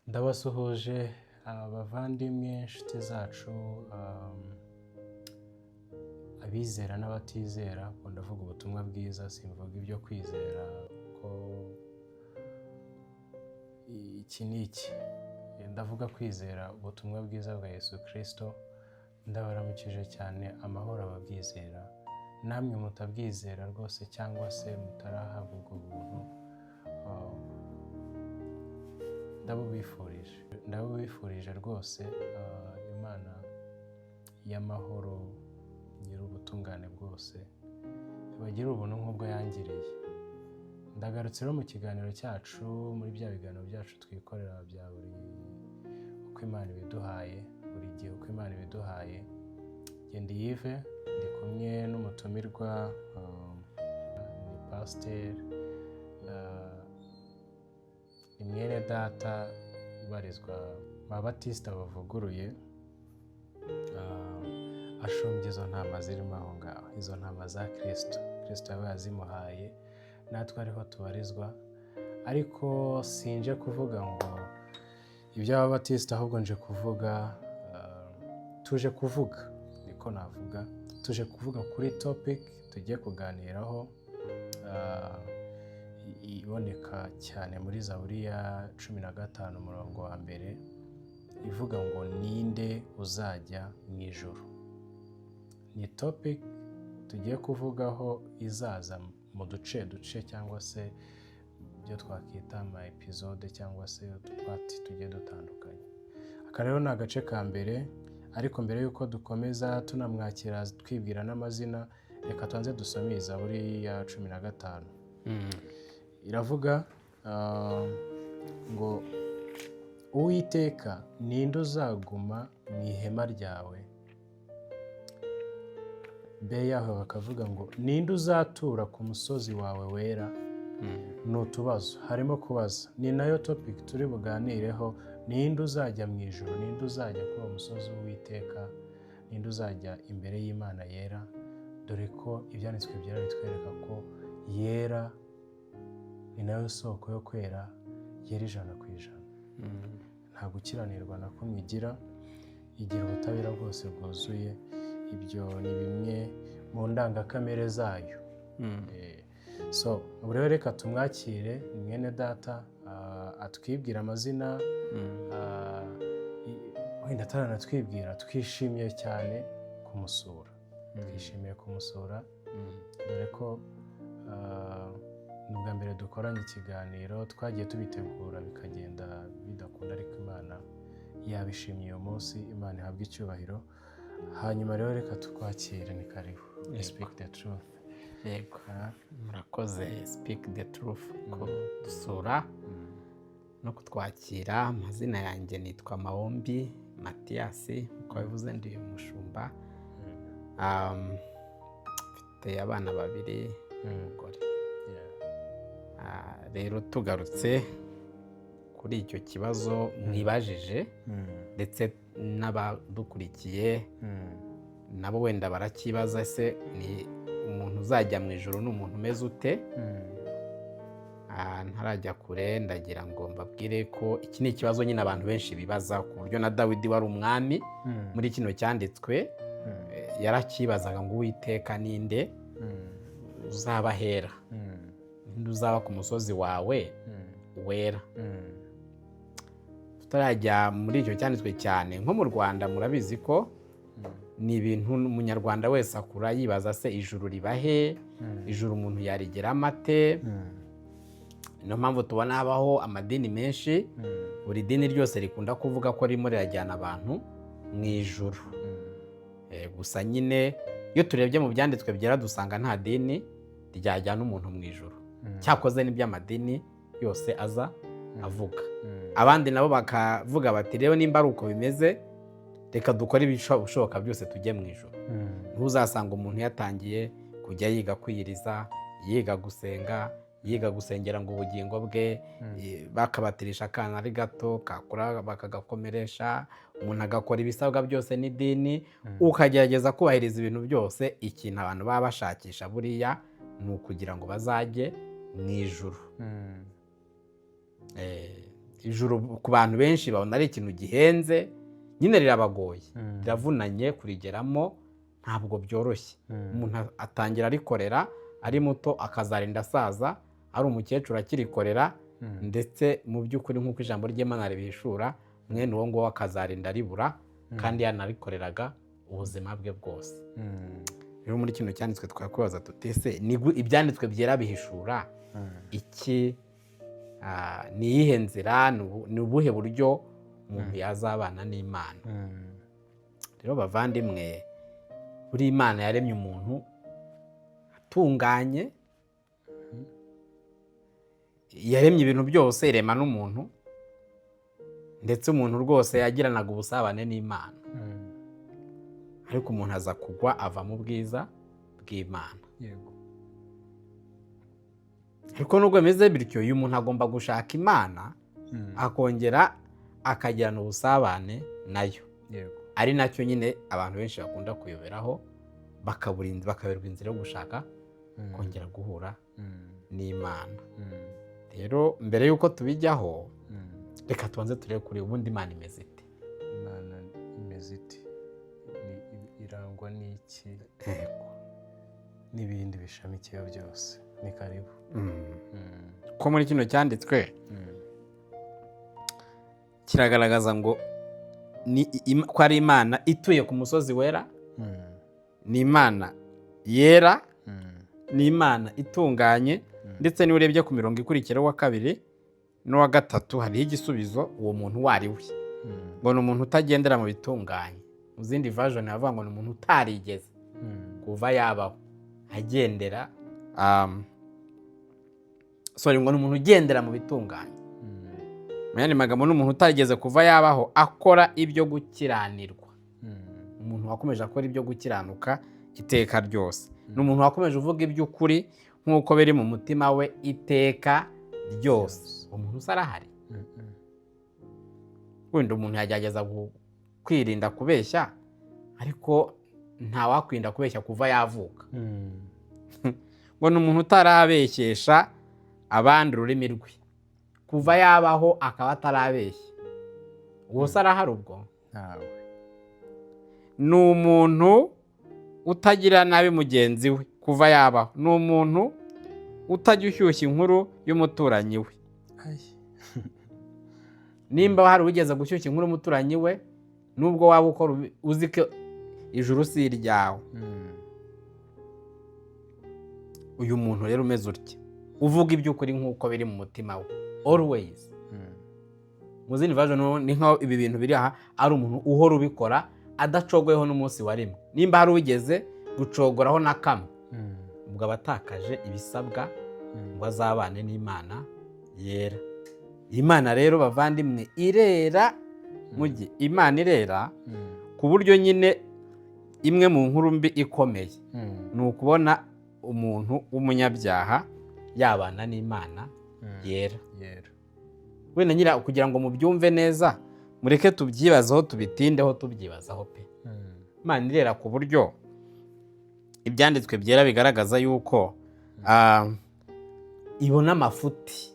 Ndabasuhuje abavandimwe, inshuti zacu, abizera n'abatizera. Ubwo ndavuga ubutumwa bwiza, simvuga ibyo kwizera ko iki n'iki. Ndavuga kwizera ubutumwa bwiza bwa Yesu Kirisito. Ndabaramukije cyane, amahoro ababwizera, namwe mutabwizera rwose cyangwa se mutarahabwa ubwo buntu, ndabubifurije, ndabubifurije rwose. Imana y'amahoro, nyir'ubutungane bwose, ibagire ubuntu nk'ubwo yangiriye. Ndagarutse rero mu kiganiro cyacu, muri bya biganiro byacu twikorera bya buri uko Imana ibiduhaye, buri gihe uko Imana ibiduhaye. Genda Yive, ndi kumwe n'umutumirwa, ni pasiteri, ni mwene data ubarizwa mu Babatisita bavuguruye, ashumbye izo ntama zirimo aho ngaho, izo ntama za Kirisito. Kirisito yaba yazimuhaye, natwe ariho tubarizwa. Ariko sinje kuvuga ngo iby'Ababatisita, ahubwo nje kuvuga, tuje kuvuga, niko navuga, tuje kuvuga kuri topic tugiye kuganiraho, iboneka cyane muri Zaburi ya 15 umurongo wa mbere, ivuga ngo: "Ninde uzajya mu ijuru?" Ni topic tugiye kuvugaho izaza mu duce duce, cyangwa se ibyo twakita ama episode, cyangwa se udu-part tugiye dutandukanye. Aka rero ni agace ka mbere. Ariko mbere y'uko dukomeza tunamwakira, twibwira n'amazina, reka tubanze dusome iyi Zaburi ya 15. Iravuga ngo: "Uwiteka, ninde uzaguma mu ihema ryawe?" Be yaho bakavuga ngo: "Ninde uzatura ku musozi wawe wera?" Ni utubazo harimo kubaza, ni nayo topic turi buganireho: ninde uzajya mu ijuru? Ninde uzajya kuri uwo musozi w'Uwiteka? Ninde uzajya imbere y'Imana yera? Dore ko Ibyanditswe Byera bitwereka ko yera, ni nayo soko yo kwera, yera 100%. Nta gukiranirwa na kumwe igira, igira ubutabera bwose bwuzuye. Ibyo ni bimwe mu ndangakamere zayo. So ubu rero reka tumwakire, ni mwene data, atwibwira amazina. Wenda ataranatwibwira, twishimiye cyane kumusura, twishimiye kumusura, dore ko ni ubwa mbere dukoranye ikiganiro. Twagiye tubitegura bikagenda bidakunda, ariko Imana yabishimiye uyu munsi, Imana ihabwe icyubahiro. Hanyuma rero reka tukwakire, ni karibu. Speak the Truth. Yego, murakoze, Speak the Truth, kudusura no kutwakira. Amazina yanjye nitwa Mahombi Matiyasi, nk'uko bivuze ndi umushumba. Mfite abana babiri n'umugore. Rero tugarutse kuri icyo kibazo mwibajije, ndetse n'abadukurikiye nabo wenda baracyibaza: ese ni umuntu uzajya mu ijuru ni umuntu umeze ute? Ntarajya kure, ndagira ngo mbabwire ko iki ni ikibazo nyine abantu benshi bibaza, ku buryo na Dawidi wari umwami muri kino cyanditswe yarakibazaga ngo: "Uwiteka, ninde uzaba ahera? Ninde uzaba ku musozi wawe wera?" Tutarajya muri icyo cyanditswe cyane, nko mu Rwanda murabizi ko ni ibintu umunyarwanda wese akura yibaza: se ijuru riba he? Ijuru umuntu yarigeramo ate? Niyo mpamvu tubona habaho amadini menshi. Buri dini ryose rikunda kuvuga ko ririmo rirajyana abantu mu ijuru. Gusa nyine iyo turebye mu Byanditswe Byera, dusanga nta dini ryajyana umuntu mu ijuru, cyakoze n'iby'amadini yose aza avuga. Abandi nabo bakavuga bati: "Rero nimba ari uko bimeze, reka dukore ibishoboka byose tujye mu ijuru." Ntuzasanga umuntu yatangiye kujya yiga kwiyiriza, yiga gusenga, yiga gusengera ngo ubugingo bwe, bakabatirisha akana ari gato, kakura bakagakomeresha, umuntu agakora ibisabwa byose n'idini, ukagerageza kubahiriza ibintu byose. Ikintu abantu baba bashakisha buriya ni ukugira ngo bazajye mu ijuru. Ijuru ku bantu benshi babona ari ikintu gihenze nyine, rirabagoye, riravunanye kurigeramo, ntabwo byoroshye. Umuntu atangira arikorera ari muto, akazarinda asaza ari umukecuru akirikorera. Ndetse mu by'ukuri, nk'uko ijambo ry'Imana ribihishura, mwene uwo nguwo akazarinda aribura kandi yanarikoreraga ubuzima bwe bwose. Rero muri kino cyanditswe twakwibaza tuti: ese ni ibyanditswe byera bihishura iki? Ni iyihe nzira, ni ubuhe buryo umuntu yazabana n'Imana? Rero bavandimwe, buri Imana yaremye umuntu atunganye, yaremye ibintu byose, irema n'umuntu. Ndetse umuntu rwose yagiranaga ubusabane n'Imana, ariko umuntu aza kugwa, ava mu bwiza bw'Imana. Ariko nubwo bimeze bityo, uyu muntu agomba gushaka Imana, akongera akagirana ubusabane nayo, ari nacyo nyine abantu benshi bakunda kuyoberaho, bakaberwa inzira yo gushaka kongera guhura n'Imana. Rero mbere y'uko tubijyaho, reka tubanze turebe kuri ubundi Imana imeze ite. Imana imeze ite? Irangwa n'iki? N'ibindi bishamikiyeho byose. Ni karibu. Ko muri kino cyanditswe kiragaragaza ngo ko ari Imana ituye ku musozi wera, ni Imana yera, ni Imana itunganye. Ndetse niba urebye ku mirongo ikurikira, uwa kabiri n'uwa gatatu, hariho igisubizo uwo muntu uwo ari we. Ngo ni umuntu utagendera mu bitunganye. Mu zindi version bavuga ngo ni umuntu utarigeze kuva yabaho agendera, sorry, ngo ni umuntu ugendera mu bitunganye. Mu yandi magambo, ni umuntu utarigeze kuva yabaho akora ibyo gukiranirwa, umuntu wakomeje akora ibyo gukiranuka iteka ryose, ni umuntu wakomeje uvuga iby'ukuri nk'uko biri mu mutima we iteka ryose. Umuntu usa arahari? Wenda umuntu yagerageza kwirinda kubeshya, ariko ntawakwirinda kubeshya kuva yavuka. Ngo ni umuntu utarabeshyesha abandi ururimi rwe, kuva yabaho akaba atarabeshya. Uwo se arahari ubwo? Ntawe. Ni umuntu utagira nabi mugenzi we kuva yabaho, ni umuntu utajya ushyushya inkuru y'umuturanyi we. Nimba hari uwigeze gushyushya inkuru y'umuturanyi we, nubwo waba ukora uzi ko ijuru si iryawe. Uyu muntu rero umeze utya, uvuga iby'ukuri nk'uko biri mu mutima we always, mu zindi version ni nkaho ibi bintu biri aha ari umuntu uhora ubikora adacogoyeho n'umunsi wa rimwe. Nimba hari uwigeze gucogoraho na kamwe, ubwo aba atakaje ibisabwa ngo azabane n'Imana yera. Imana rero bavandimwe irera. Mujyi Imana irera ku buryo nyine imwe mu nkuru mbi ikomeye ni ukubona umuntu w'umunyabyaha yabana n'Imana yera. Yera. Wenda nyira kugira ngo mubyumve neza, mureke tubyibazeho, tubitindeho, tubyibazaho pe. Imana irera ku buryo ibyanditswe byera bigaragaza yuko ibona amafuti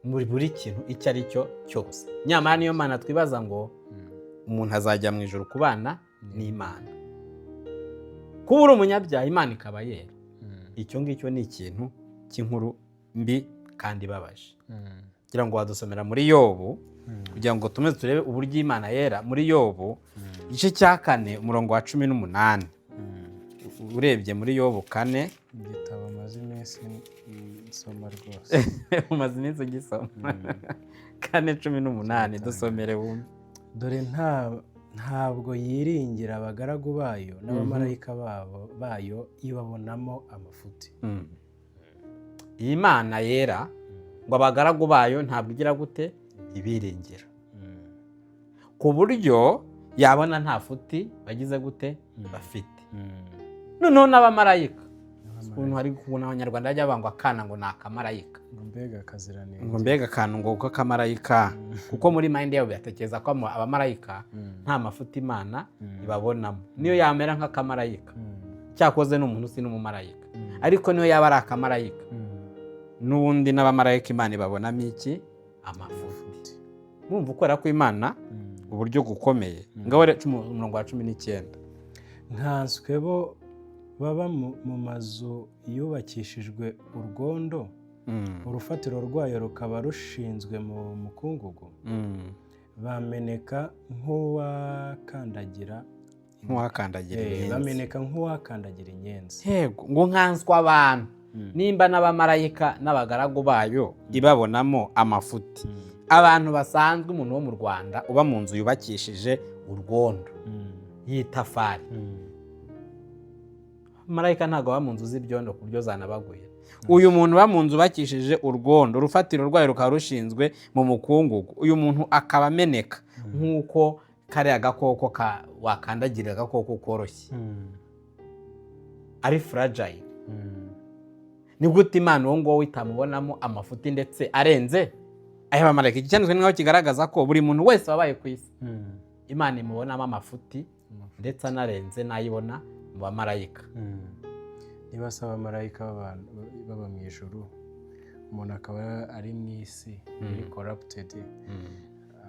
muri buri kintu icyo ari cyo cyose. Nyamara niyo Mana twibaza ngo umuntu azajya mu ijuru kubana n'Imana. Kuba uri umunyabyaha, Imana ikaba yera, icyo ngicyo ni ikintu cy'inkuru mbi kandi ibabaje. Kugira ngo wadusomera muri Yobu, kugira ngo tume turebe uburyo Imana yera, muri Yobu igice cya 4, umurongo wa 18. Urebye muri Yobu 4. Igitabo maze iminsi nsoma rwose. Umaze iminsi ugisoma. 4:18, dusomere wumve. Dore ntabwo yiringira abagaragu bayo, n'abamarayika babo bayo ibabonamo amafuti. Iyi Mana yera, ngo abagaragu bayo ntabwo igira gute? Ibiringira, ku buryo yabona nta futi bagize gute? Bafite. Noneho n'abamarayika, ukuntu hari ukuntu Abanyarwanda bajya bavuga ngo akana ngo ni akamarayika. Ngo mbega akaziranenge. Ngo mbega akantu ngo k'akamarayika, kuko muri mind yabo batekereza ko abamarayika nta mafuti Imana ibabonamo, niyo yamera nk'akamarayika. Cyakoze ni umuntu, si n'umumarayika, ariko niyo yaba ari akamarayika, n'ubundi n'abamarayika Imana ibabonamo iki? Amafuti. Murumva ukwera kw'Imana uburyo gukomeye. Ngaho rero umurongo wa 19. Nkanswe bo baba mu mazu yubakishijwe urwondo, urufatiro rwayo rukaba rushinzwe mu mukungugu, bameneka nk'uwakandagira Nk'uwakandagira inyenzi. Bameneka nk'uwakandagira inyenzi. Yego, ngo nkanswe abantu, nimba n'abamarayika n'abagaragu bayo ibabonamo amafuti, abantu basanzwe, umuntu wo mu Rwanda uba mu nzu yubakishije urwondo y'itafari, marayika ntabwo aba mu nzu z'ibyondo ku buryo zanabagwira. Uyu muntu uba mu nzu yubakishije urwondo, urufatiro rwayo rukaba rushinzwe mu mukungugu, uyu muntu akaba ameneka nk'uko kariya gakoko wakandagira, agakoko koroshye, ari fragile, ni gute Imana uwo nguwo itamubonamo amafuti ndetse arenze ay'abamarayika? Iki cyanditswe ni nkaho kigaragaza ko buri muntu wese wabaye ku isi, Imana imubonamo amafuti ndetse anarenze n'ayibona mu bamarayika. Niba se abamarayika baba mu ijuru, umuntu akaba ari mu isi iri corrupted,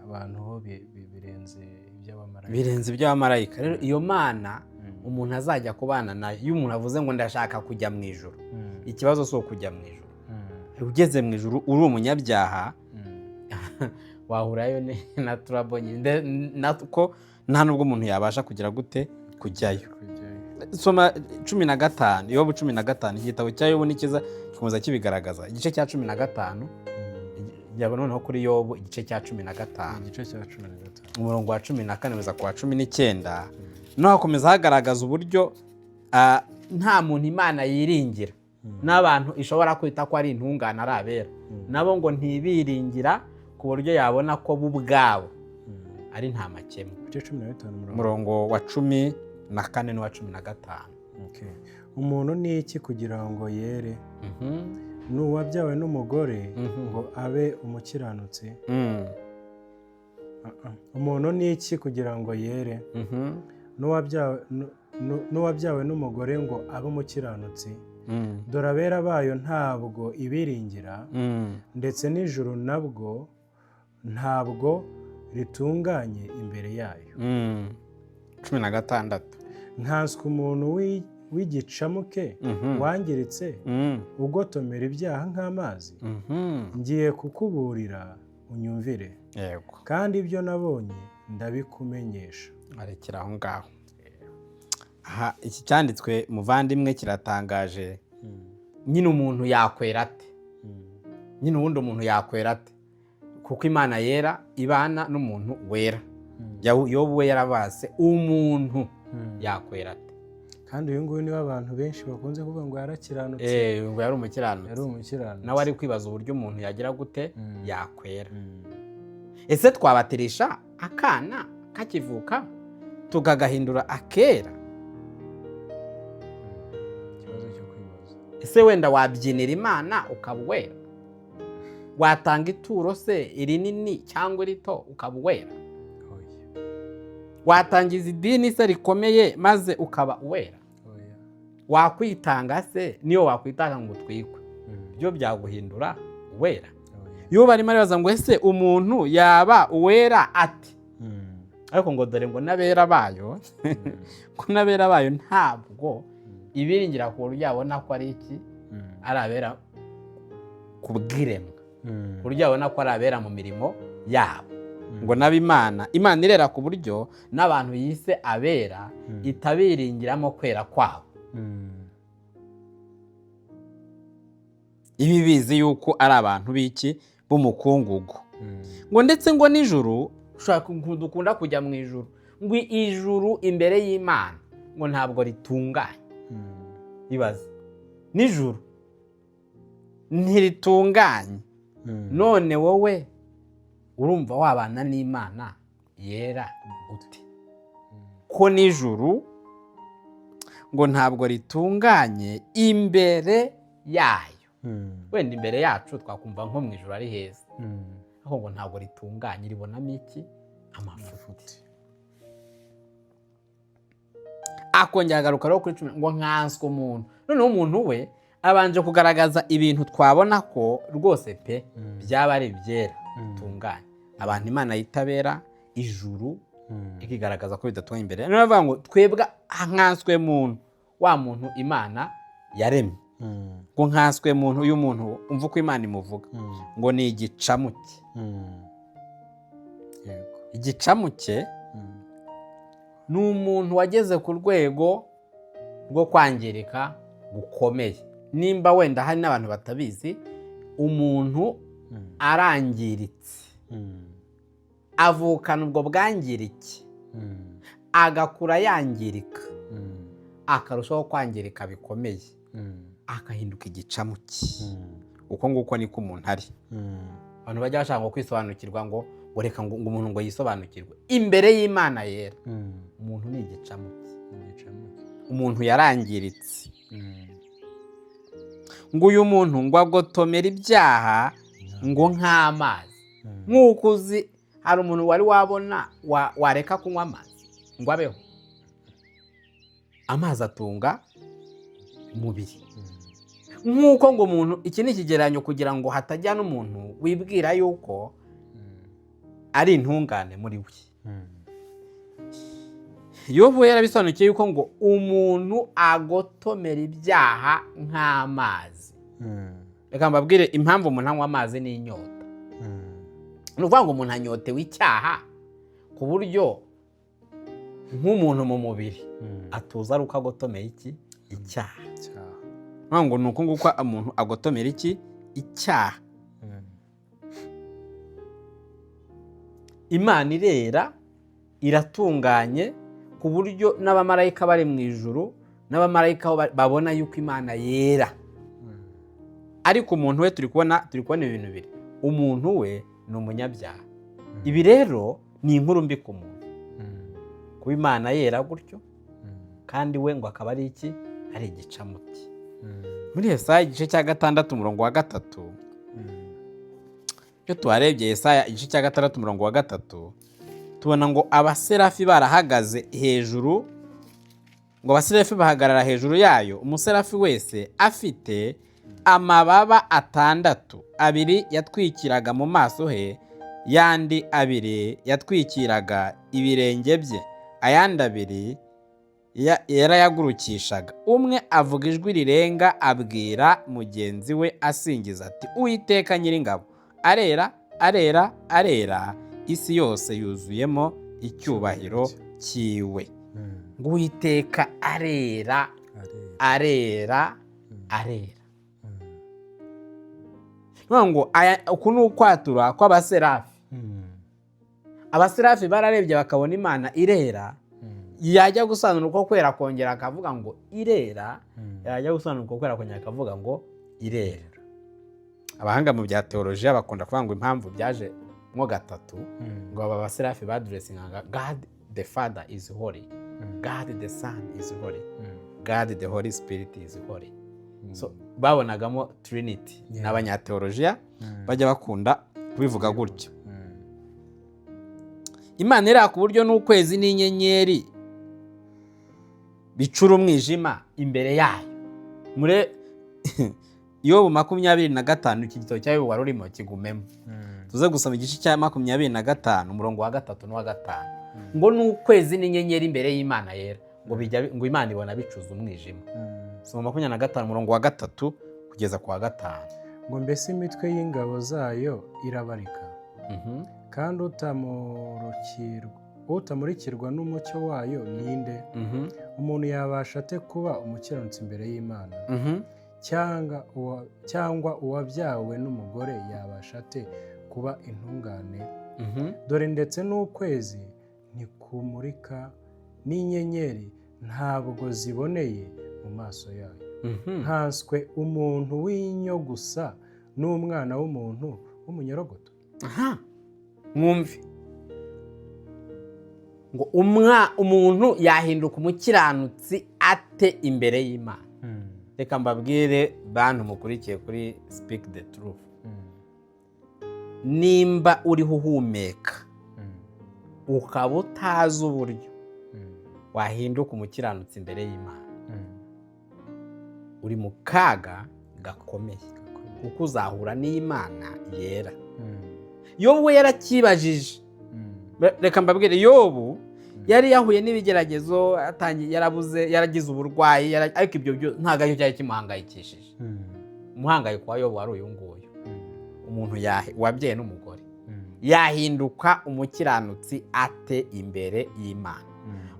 abantu bo birenze iby'abamarayika. Birenze iby'abamarayika. Rero iyo Mana umuntu azajya kubana nayo, iyo umuntu avuze ngo ndashaka kujya mu ijuru, ikibazo si ukujya mu ijuru. Ugeze mu ijuru uri umunyabyaha, wahurayo na trouble nyine, ko nta nubwo umuntu yabasha kugira gute? Kujyayo. Kujyayo. Soma 15, Yobu 15. Igitabo cya Yobu ni cyiza, gikomeza kibigaragaza. Igice cya 15, jya noneho kuri Yobu igice cya 15. Igice cya 15. Umurongo wa 14 kugeza ku wa 19, no hakomeza hagaragaza uburyo nta muntu Imana yiringira, n'abantu ishobora kwita ko ari intungane, ari abera, nabo ngo ntibiringira ku buryo yabona ko bo ubwabo ari nta makemwa. Ibice 15, umurongo Umurongo wa 14 n'uwa 15. Okay. Umuntu ni iki kugira ngo yere, ni uwabyawe n'umugore ngo abe umukiranutsi? Umuntu ni iki kugira ngo yere, n'uwabyawe n'umugore ngo abe umukiranutsi? Dore abera bayo ntabwo ibiringira, ndetse n'ijuru nabwo ntabwo ritunganye imbere yayo. 16. Nkanswe umuntu w'igicamuke wangiritse, ugotomera ibyaha nk'amazi. Ngiye kukuburira unyumvire, kandi ibyo nabonye ndabikumenyesha. Arekera aho ngaho. Aha iki cyanditswe, muvandimwe, kiratangaje. Nyine umuntu yakwera ate? Nyine ubundi umuntu yakwera ate? Kuko Imana yera ibana n'umuntu wera. Yobu we yarabase, umuntu yakwera ate? Kandi uyu nguyu niwe abantu benshi bakunze kuvuga ngo yarakiranutse. Ngo yari umukiranutsi. Yari umukiranutsi. Nawe ari kwibaza uburyo umuntu yagira gute? Yakwera. Ese twabatirisha akana kakivuka tukagahindura akera? Ikibazo cyo kwibaza. Ese wenda wabyinira Imana ukaba uwera? Watanga ituro se, irinini cyangwa irito, ukaba uwera? Oya. Watangiza idini se rikomeye maze ukaba uwera? Oya. Wakwitanga se, niyo wakwitanga ngo utwikwe, byo byaguhindura uwera? Oya. Iyo barimo aribaza ngo ese umuntu yaba uwera ate? Ariko ngo dore ngo n'abera bayo, ko n'abera bayo ntabwo ibiringira ku buryo yabona ko ari iki? Ari abera ku bw'iremwa, ku buryo yabona ko ari abera mu mirimo yabo. Ngo nabe Imana irera ku buryo n'abantu yise abera itabiringiramo kwera kwabo, ibi bizi yuko ari abantu b'iki? B'umukungugu. Ngo ndetse ngo nijoro ushaka dukunda kujya mu ijuru, ngo ijuru imbere y'Imana ngo ntabwo ritunganye. Ibaze, nijoro ntiritunganye. None wowe urumva wabana n'Imana yera ute, ko nijuru ngo ntabwo ritunganye imbere yayo? Wenda imbere yacu twakumva nko mu ijuru ari heza, ariko ngo ntabwo ritunganye, ribonamo iki? Amafuti. Akongera agaruka rero kuri 10, ngo nkanswe umuntu. Noneho umuntu we abanje kugaragaza ibintu twabona ko rwose pe byaba ari ibyera bitunganye. Abantu Imana yitabera, ijuru, ikigaragaza ko bidatunganye imbere. Niyo bavuga ngo twebwe nkanswe muntu, wa muntu Imana yaremye, ngo nkanswe muntu, uyu muntu, umva uko Imana imuvuga, ngo ni igicamuke. Igicamuke ni umuntu wageze ku rwego rwo kwangirika gukomeye. Nimba wenda hari n'abantu batabizi, umuntu arangiritse, avukana ubwo bwangirike, agakura yangirika, akarushaho kwangirika bikomeye, agahinduka igicamuke. Uko nguko niko umuntu ari. Abantu bajya bashaka ngo kwisobanukirwa, ngo reka ngo umuntu ngo yisobanukirwe imbere y'Imana yera, umuntu ni igicamuke. Igicamuke. Umuntu yarangiritse. Ngo uyu muntu ngo agotomera ibyaha ngo nk'amazi. Nk'uko uzi, hari umuntu wari wabona wareka kunywa amazi ngo abeho? Amazi atunga umubiri. Nk'uko ngo umuntu, iki ni ikigereranyo kugira ngo hatajya n'umuntu wibwira yuko ari intungane muri we. Yobu yarabisobanukiwe yuko ngo umuntu agotomera ibyaha nk'amazi. Reka mbabwire impamvu umuntu anywa amazi n'inyota. Ni ukuvuga ngo umuntu anyotewe icyaha ku buryo nk'umuntu mu mubiri atuza ari uko agotomeye iki? Icyaha. Icyaha. Ni ukuvuga ngo ni uko nguko umuntu agotomera iki? Icyaha. Imana irera, iratunganye, ku buryo n'abamarayika bari mu ijuru, n'abamarayika aho babona yuko Imana yera. Ariko umuntu we, turi kubona ibintu bibiri: umuntu we ni umunyabyaha. Ibi rero ni inkuru mbi ku muntu, kuba Imana yera gutyo kandi we ngo akaba ari iki? Ari igicamuke. Muri Yesaya igice cya 6 umurongo wa 3, iyo tuharebye, Yesaya igice cya 6 umurongo wa 3, tubona ngo abaserafi barahagaze hejuru, ngo abaserafi bahagarara hejuru yayo, umuserafi wese afite amababa atandatu: abiri yatwikiraga mu maso he, yandi abiri yatwikiraga ibirenge bye, ayandi abiri yarayagurukishaga. Umwe avuga ijwi rirenga, abwira mugenzi we asingiza ati: "Uwiteka Nyiringabo arera, arera, arera, isi yose yuzuyemo icyubahiro cyiwe." Ngo Uwiteka arera, Arera. arera, arera. Ni ukuvuga ngo uku ni ukwatura kw'abaserafi. Abaserafi bararebye bakabona Imana irera. Yajya gusobanura uko kwera, akongera akavuga ngo irera. Yajya gusobanura uko kwera, akongera akavuga ngo irera. Abahanga mu bya teolojiya bakunda kuvuga ngo impamvu byaje mo gatatu, ngo aba baserafi baaddressingaga God the Father is holy, God the Son is holy, God the Holy Spirit is holy. So babonagamo Trinity. Ni abanyateolojiya bajya bakunda kubivuga gutyo. Imana irera ku buryo n'ukwezi n'inyenyeri bicura umwijima imbere yayo. Muri Yobu 25, iki gitabo cya Yobu wari urimo kigumemo, tuze gusoma igice cya 25 umurongo wa 3 n'uwa 5. Ngo n'ukwezi n'inyenyeri imbere y'Imana yera, ngo bijya, ngo Imana ibona bicuza umwijima. Soma 25 umurongo wa 3 kugeza ku wa 5. Ngo mbese imitwe y'ingabo zayo irabarika, kandi utamurikirwa n'umucyo wayo ninde? Umuntu yabasha ate kuba umukiranutsi imbere y'Imana? Cyangwa uwabyawe n'umugore yabasha ate kuba intungane? Dore ndetse n'ukwezi ntikumurika, n'inyenyeri ntabwo ziboneye mu maso yayo. Nkanswe umuntu w'inyo gusa, n'umwana w'umuntu w'umunyorogoto. Aha mwumve ngo umuntu yahinduka umukiranutsi ate imbere y'Imana? Reka mbabwire, bantu mukurikiye kuri Speak the Truth, nimba uriho uhumeka ukaba utazi uburyo wahinduka umukiranutsi imbere y'Imana, uri mu kaga gakomeye, kuko uzahura n'Imana yera. Yobu we yarakibajije. Reka mbabwire, Yobu yari yahuye n'ibigeragezo, atangiye, yarabuze, yaragize uburwayi, ariko ibyo byo ntabwo aricyo cyari kimuhangayikishije. Umuhangayiko wa Yobu wari uyu nguyu: umuntu wabyaye n'umugore yahinduka umukiranutsi ate imbere y'Imana?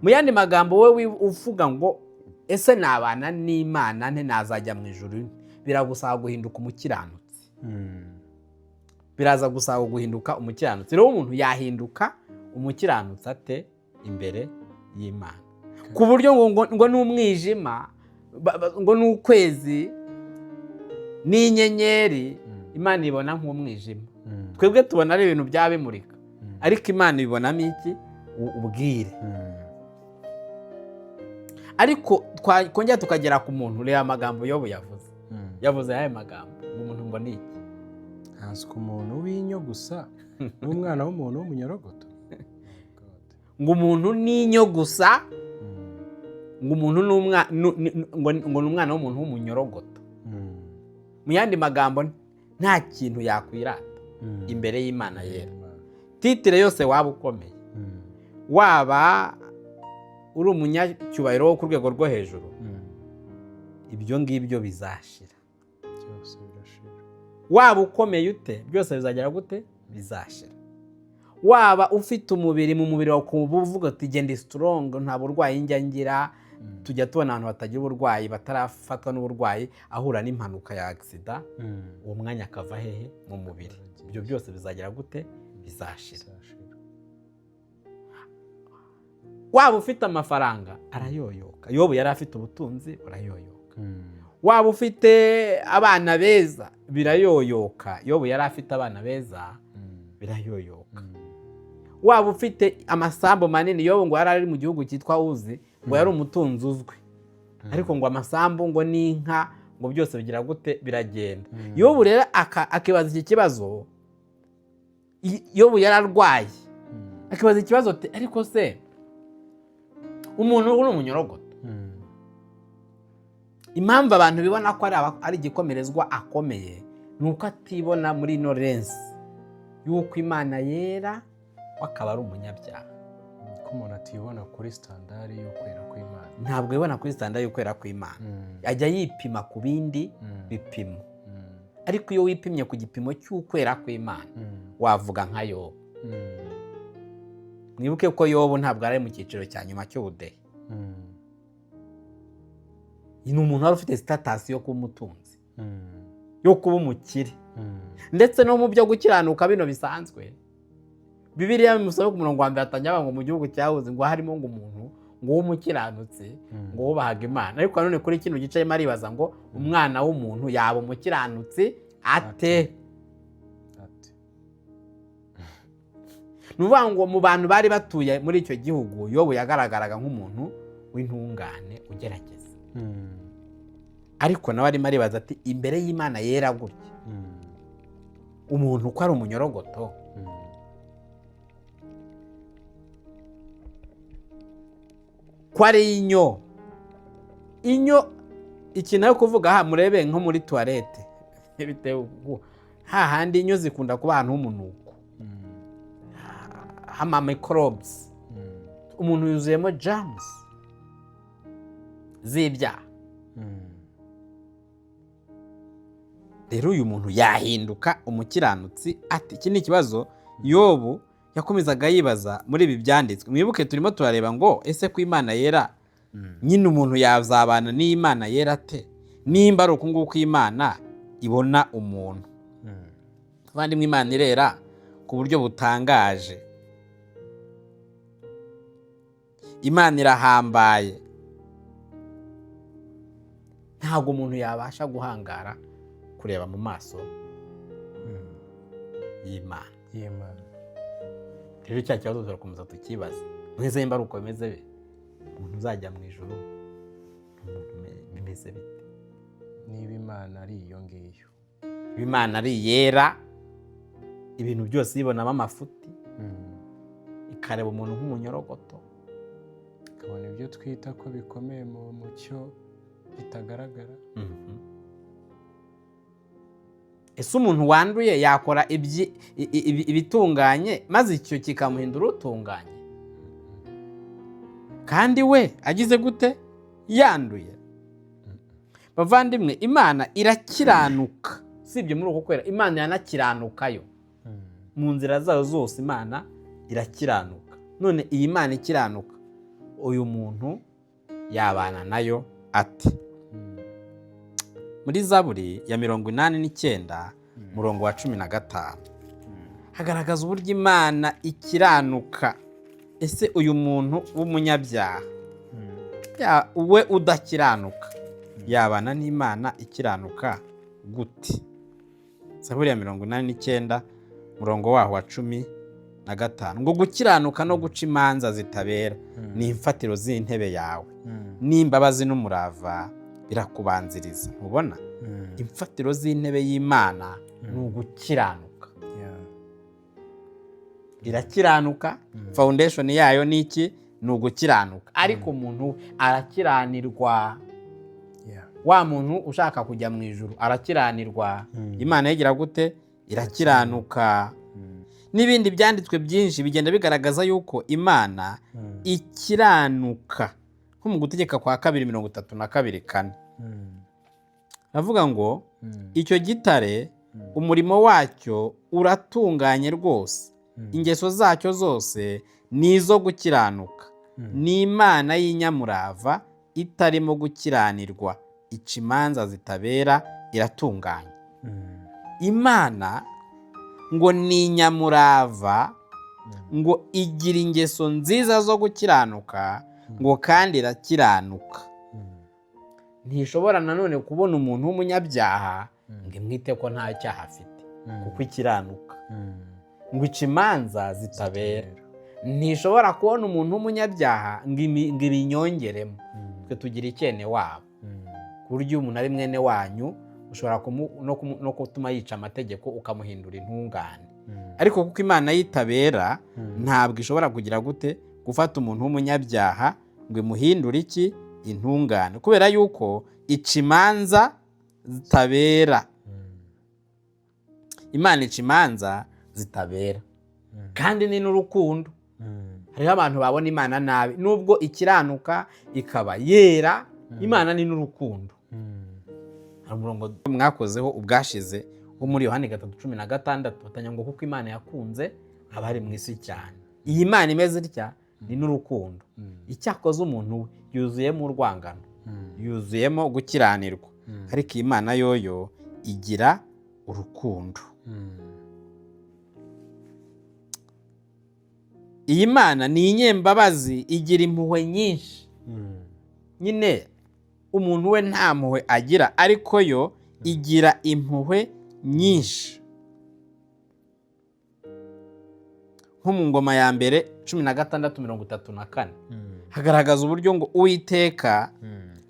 Mu yandi magambo, wowe uvuga ngo ese nabana n'Imana nte, nazajya mu ijuru, biragusaba guhinduka umukiranutsi. Biraza gusaba guhinduka umukiranutsi. Rero umuntu yahinduka umukiranutsi ate imbere y'Imana, ku buryo ngo n'umwijima, ngo n'ukwezi n'inyenyeri Imana ibona nk'umwijima? Twebwe tubona ari ibintu byaba bimurika, ariko Imana ibibonamo iki? Ubwire. Ariko twakongera tukagera ku muntu. Reba amagambo Yobu yavuze. Yavuze ayahe magambo? Ngo umuntu ngo ni iki? Nkanswe umuntu w'inyo gusa, n'umwana w'umuntu w'umunyorogoto. Ngo umuntu ni inyo gusa, ngo umuntu ni ngo ni umwana w'umuntu w'umunyorogoto. Mu yandi magambo, nta kintu yakwirata imbere y'Imana yera. Titre yose waba ukomeye, waba uri umunyacyubahiro wo ku rwego rwo hejuru, ibyo ngibyo bizashira. Byose birashira. Waba ukomeye ute, byose bizagera gute? Bizashira. Waba ufite umubiri, mu mubiri wawe ukumva uvuga uti genda strong, nta burwayi njya ngira. Tujya tubona abantu batagira uburwayi, batarafatwa n'uburwayi, ahura n'impanuka ya accident, uwo mwanya akava hehe? Mu mubiri. Ibyo byose bizagera gute? Bizashira. Bizashira. Waba ufite amafaranga, arayoyoka. Yobu yari afite ubutunzi, burayoyoka. Waba ufite abana beza, birayoyoka. Yobu yari afite abana beza, birayoyoka. Waba ufite amasambu manini, Yobu ngo yari ari mu gihugu cyitwa Uzi, ngo yari umutunzi uzwi, ariko ngo amasambu ngo n'inka ngo byose bigira gute? Biragenda. Yobu rero akibaza iki kibazo. Yobu yararwaye, akibaza ikibazo ati ariko se umuntu uri umunyorogoto? Impamvu abantu bibona ko ari igikomerezwa akomeye ni uko atibona muri ino lens y'uko Imana yera, we akaba ari umunyabyaha. Ko umuntu atibona kuri standard y'ukwera kw'Imana. Ntabwo yibona kuri standard y'ukwera kw'Imana. Ajya yipima ku bindi bipimo. Ariko iyo wipimye ku gipimo cy'ukwera kw'Imana, wavuga nka Yobu. Mwibuke ko Yobu ntabwo ari mu cyiciro cya nyuma cy'ubudehe. Ni umuntu wari ufite status yo kuba umutunzi, yo kuba umukire, ndetse no mu byo gukiranuka bino bisanzwe. Bibiliya bimusaba ku murongo wa mbere, atangira avuga ngo mu gihugu cyahoze ngo harimo ngo umuntu ngo w'umukiranutsi, ngo wubahaga Imana. Ariko nanone kuri kino gice arimo aribaza ngo umwana w'umuntu yaba umukiranutsi ate? Ati. Ni ukuvuga ngo mu bantu bari batuye muri icyo gihugu, Yobu yagaragaraga nk'umuntu w'intungane ugerageza. Ariko nawe arimo aribaza ati imbere y'Imana yera gutya, umuntu uko ari umunyorogoto, ko ari inyo. Inyo, ikintu ari kuvuga aha, murebe nko muri toilette, bitewe hahandi inyo zikunda kuba ahantu h'umunuko, hama microbes. Umuntu yuzuyemo germs z'ibyaha. Rero uyu muntu yahinduka umukiranutsi ati? Iki ni ikibazo Yobu yakomezaga yibaza muri ibi byanditswe. Mwibuke turimo turareba ngo ese ko Imana yera, nyine umuntu yazabana n'Imana yera ate, nimba ari uku nguku Imana ibona umuntu? Abandimwe, Imana irera ku buryo butangaje. Imana irahambaye, ntabwo umuntu yabasha guhangara kureba mu maso y'Imana. Y'Imana. Rero cya kibazo turakomeza tukibaze mwese: nimba ari uko bimeze be, umuntu uzajya mu ijuru ni umuntu bimeze bite? Niba Imana ari iyo ngiyo. Niba Imana ari iyera, ibintu byose yibonamo amafuti, ikareba umuntu nk'umunyorogoto, ikabona ibyo twita ko bikomeye mu mucyo bitagaragara. Ese umuntu wanduye yakora ibitunganye maze icyo kikamuhindura utunganye, kandi we agize gute? Yanduye. Bavandimwe, Imana irakiranuka. Sibye muri uko kwera, Imana iranakiranukayo mu nzira zayo zose. Imana irakiranuka. None iyi Mana ikiranuka, uyu muntu yabana nayo ate? Muri Zaburi ya 89, umurongo wa 15, hagaragaza uburyo Imana ikiranuka. Ese uyu muntu w'umunyabyaha, we udakiranuka, yabana n'Imana ikiranuka gute? Zaburi ya 89, umurongo waho wa 15, ngo: "Gukiranuka no guca imanza zitabera ni imfatiro z'intebe yawe, n'imbabazi n'umurava birakubanziriza." Ntubona imfatiro z'intebe y'Imana ni ugukiranuka? Irakiranuka. Foundation yayo ni iki? Ni ugukiranuka. Ariko umuntu we arakiranirwa. Wa muntu ushaka kujya mu ijuru arakiranirwa. Imana yigira gute? Irakiranuka. N'ibindi byanditswe byinshi bigenda bigaragaza yuko Imana ikiranuka, nko mu Gutegeka kwa Kabiri 32:4, aravuga ngo: "Icyo gitare, umurimo wacyo uratunganye rwose, ingeso zacyo zose ni izo gukiranuka. Ni Imana y'inyamurava itarimo gukiranirwa, ica imanza zitabera, iratunganye." Imana ngo ni inyamurava, ngo igira ingeso nziza zo gukiranuka, ngo kandi irakiranuka. Ntishobora nanone kubona umuntu w'umunyabyaha ngo imwite ko nta cyaha afite, kuko ikiranuka, ngo ica imanza zitabera. Ntishobora kubona umuntu w'umunyabyaha ngo ibinyongeremo. Twe tugira icyene wabo, ku buryo iyo umuntu ari mwene wanyu ushobora no gutuma yica amategeko, ukamuhindura intungane. Ariko kuko Imana yitabera, ntabwo ishobora kugira gute? Gufata umuntu w'umunyabyaha ngo imuhindure iki? Intungane, kubera yuko ica imanza zitabera. Imana ica imanza zitabera, kandi ni n'urukundo. Hariho abantu babona Imana nabi, nubwo ikiranuka ikaba yera. Imana ni n'urukundo. Hari umurongo mwakozeho ubwashize wo muri Yohani 3:16, batanya ngo: "Kuko Imana yakunze abari mu isi cyane." Iyi Mana imeze itya ni n'urukundo. Icyakoze umuntu we yuzuyemo urwangano, yuzuyemo gukiranirwa, ariko iyi Mana yoyo igira urukundo. Iyi Mana ni inyembabazi, igira impuhwe nyinshi. Nyine umuntu we nta mpuhwe agira, ariko yo igira impuhwe nyinshi, nko mu Ngoma ya Mbere 16:34, hagaragaza uburyo ngo Uwiteka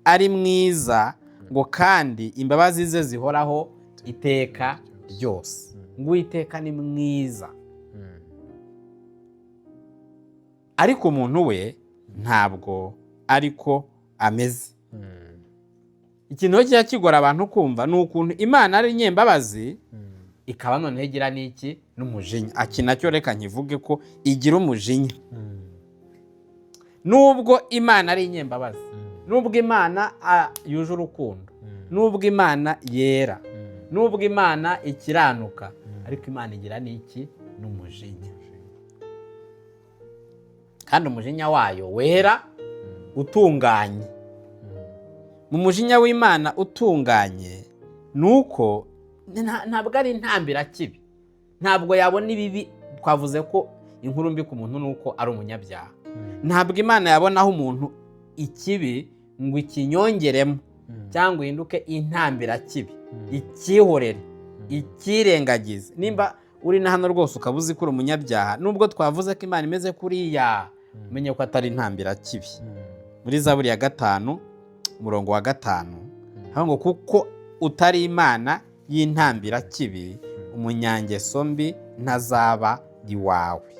ari mwiza, ngo kandi imbabazi ze zihoraho iteka ryose. Ngo Uwiteka ni mwiza, ariko umuntu we ntabwo ariko ameze. Ikintu kijya kigora abantu kumva ni ukuntu Imana ari inyembabazi, ikaba noneho igira n'iki? N'umujinya. Aki nacyo reka nkivuge ko igira umujinya. Nubwo Imana ari inyembabazi, nubwo Imana yuje urukundo, nubwo Imana yera, nubwo Imana ikiranuka, ariko Imana igira n'iki? N'umujinya. Kandi umujinya wayo wera, utunganye. Mu mujinya w'Imana utunganye ni uko ntabwo ari intambirakibi, ntabwo yabona ibibi. Twavuze ko inkuru mbi ku muntu ni uko ari umunyabyaha. Ntabwo Imana yabonaho umuntu ikibi ngo ikinyongeremo cyangwa uhinduke intambirakibi, icyihorere, icyirengagize. Nimba uri na hano rwose ukaba uzi ko uri umunyabyaha, nubwo twavuze ko Imana imeze kuriya, umenye ko atari intambirakibi. Muri Zaburi ya 5, umurongo wa 5, aho ngo: "Kuko utari Imana y'intambirakibi, umunyangeso mbi ntazaba iwawe."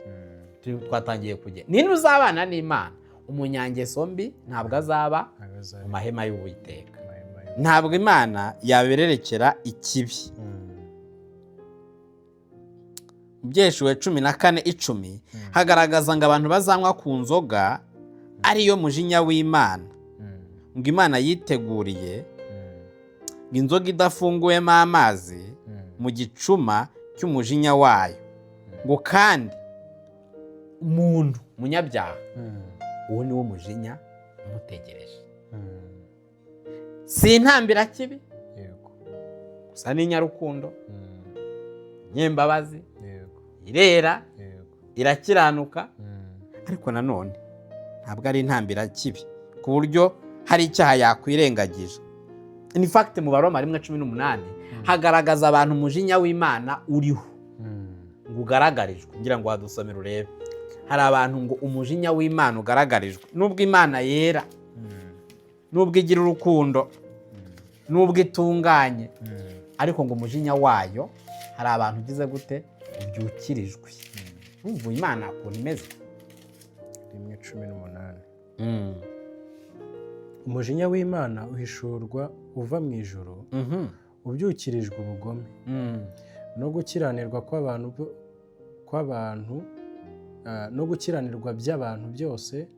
Twatangiye kugenda. Ninde uzabana n'Imana? Umunyangeso mbi ntabwo azaba mu mahema y'Uwiteka. Ntabwo Imana yabererekera ikibi. Byahishuwe 14:10, hagaragaza ngo abantu bazanywa ku nzoga ariyo mujinya w'Imana, ngo Imana yiteguriye, ngo inzoga idafunguwemo amazi mu gicuma cy'umujinya wayo, ngo kandi umuntu munyabyaha, uwo ni wo mujinya umutegereje. Si intambira kibi gusa, ni inyarukundo, nyembabazi, irera, irakiranuka, ariko nanone ntabwo ari intambira kibi ku buryo hari icyaha yakwirengagije. In fact, mu Baroma 1:18 hagaragaza abantu umujinya w'Imana uriho, ngo ugaragarijwe. Ngira ngo wadusomere urebe. Hari abantu ngo umujinya w'Imana ugaragarijwe. Nubwo Imana yera, nubwo igira urukundo, nubwo itunganye, ariko ngo umujinya wayo hari abantu ugize gute? Ubyukirijwe. Urumva Imana ukuntu imeze? 1:18. Umujinya w'Imana uhishurwa uva mu ijuru, ubyukirijwe ubugome no gukiranirwa kw'abantu no gukiranirwa by'abantu byose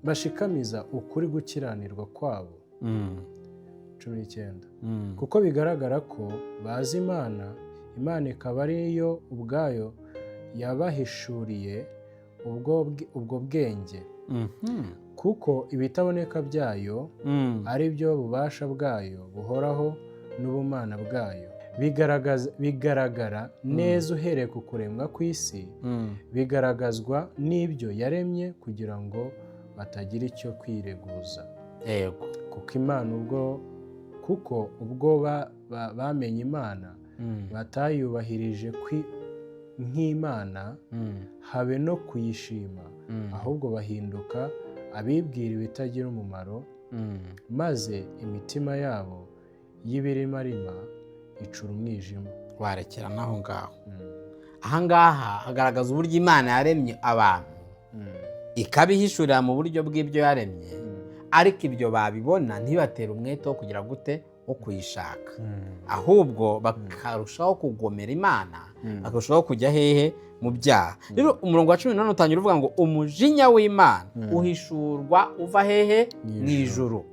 bashikamiza ukuri gukiranirwa kwabo. 19. Kuko bigaragara ko bazi Imana, Imana ikaba ari yo ubwayo yabahishuriye ubwo bwenge, kuko ibitaboneka byayo, ari byo bubasha bwayo buhoraho n'ubumana bwayo, bigaragara neza uhereye ku kuremwa kw'isi, bigaragazwa n'ibyo yaremye, kugira ngo batagira icyo kwireguza. Kuko Imana ubwo kuko ubwo bamenye Imana, batayubahirije nk'Imana, habe no kuyishima, ahubwo bahinduka abibwira ibitagira umumaro, maze imitima yabo y'ibirimarima icura umwijima. Warekera n'aho ngaho. Aha ngaha hagaragaza uburyo Imana yaremye abantu, ikabihishurira mu buryo bw'ibyo yaremye, ariko ibyo babibona ntibatere umwete wo kugira gute? Wo kuyishaka, ahubwo bakarushaho kugomera Imana, bakarushaho kujya hehe? Mu byaha. Rero umurongo wa 18 utangira uvuga ngo umujinya w'Imana uhishurwa uva hehe? Mu ijuru.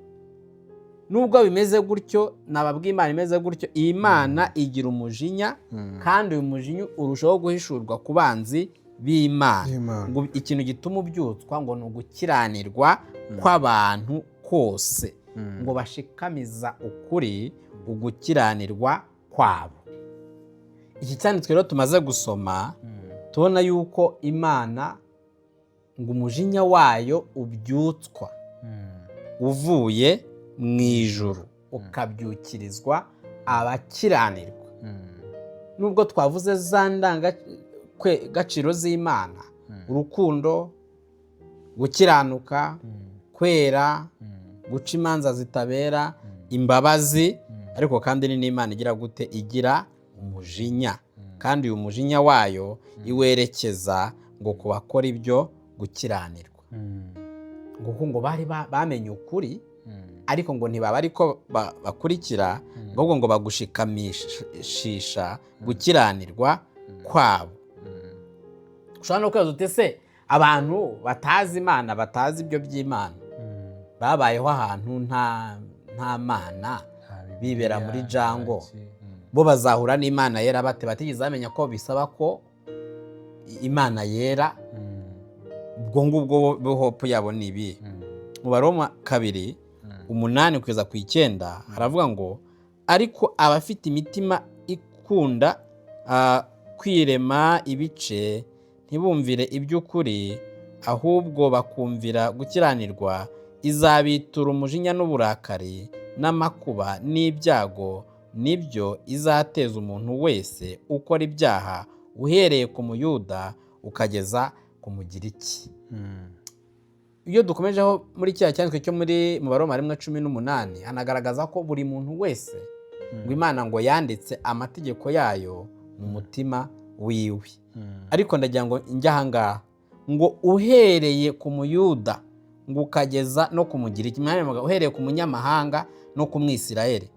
Nubwo bimeze gutyo, nababwiye, Imana imeze gutyo, iyi Mana igira umujinya, kandi uyu mujinya urushaho guhishurwa ku banzi b'Imana. Ngo ikintu gituma ubyutswa ngo ni ugukiranirwa kw'abantu kose, ngo bashikamiza ukuri ugukiranirwa kwabo. Iki cyanditswe rero tumaze gusoma, tubona yuko Imana ngo umujinya wayo ubyutswa uvuye mu ijuru, ukabyukirizwa abakiranirwa. Nubwo twavuze za ndangagaciro z'Imana, urukundo, gukiranuka, kwera, guca imanza zitabera, imbabazi, ariko kandi ni n'Imana igira gute? Igira umujinya, kandi uyu mujinya wayo iwerekeza ngo ku bakora ibyo gukiranirwa, ngo ngo bari bamenye ukuri, ariko ngo ntibaba ariko bakurikira, ahubwo ngo bagushikamishisha gukiranirwa kwabo. Ushobora no kwibaza uti: "Se abantu batazi Imana, batazi ibyo by'Imana, babayeho ahantu nta Mana, bibera muri jungle, bo bazahura n'Imana yera bate, batigeze bamenya ko bisaba ko Imana yera?" Ubwo ngubwo bo hope yabo ni ibihe? Mu Baroma 2:8 kugeza ku 9 haravuga ngo: "Ariko abafite imitima ikunda kwirema ibice, ntibumvire iby'ukuri, ahubwo bakumvira gukiranirwa, izabitura umujinya n'uburakari n'amakuba n'ibyago, nibyo izateza umuntu wese ukora ibyaha, uhereye ku Muyuda ukageza ku Mugiriki." Iyo dukomejeho muri kiriya cyanditswe cyo muri mu Baroma 1:18, hanagaragaza ko buri muntu wese ngo Imana ngo yanditse amategeko yayo mu mutima wiwe. Ariko ndagira ngo njye ahangaha, ngo uhereye ku Muyuda ngo ukageza no ku Mugiriki, uhereye ku munyamahanga no ku Mwisirayeli,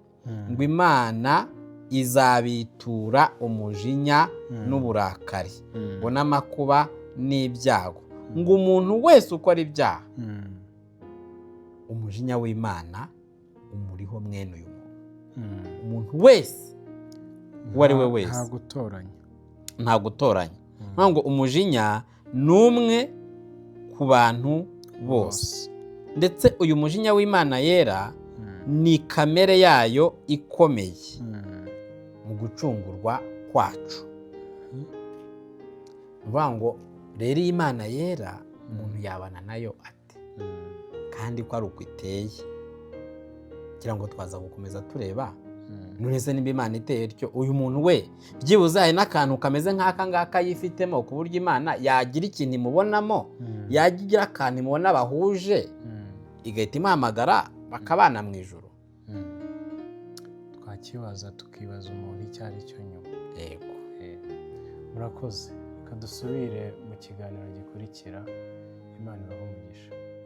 ngo Imana Izabitura umujinya n'uburakari, ngo n'amakuba n'ibyago, ngo umuntu wese ukora ibyaha, umujinya w'Imana umuriho mwene uyu muntu. Umuntu wese, uwo ari we wese. Nta gutoranya. Nta gutoranya. Nkuvuga ngo umujinya ni umwe ku bantu bose. Ndetse uyu mujinya w'Imana yera ni kamere yayo ikomeye mu gucungurwa kwacu. Ni ukuvuga ngo rero iyi Imana yera, umuntu yabana nayo ate, kandi ko ari uko iteye? Kugira ngo twaza gukomeza tureba. None se nimba Imana iteye ityo, uyu muntu we byibuze hari n'akantu kameze nk'aka ngaka yifitemo, ku buryo Imana yagira ikintu imubonamo, yagira akantu imubona bahuje, igahita imuhamagara bakabana mu ijoro? Twakibaza, tukibaza umuntu icyo ari cyo nyuma. Yego. Murakoze, reka dusubire mu kiganiro gikurikira. Imana ibahe umugisha.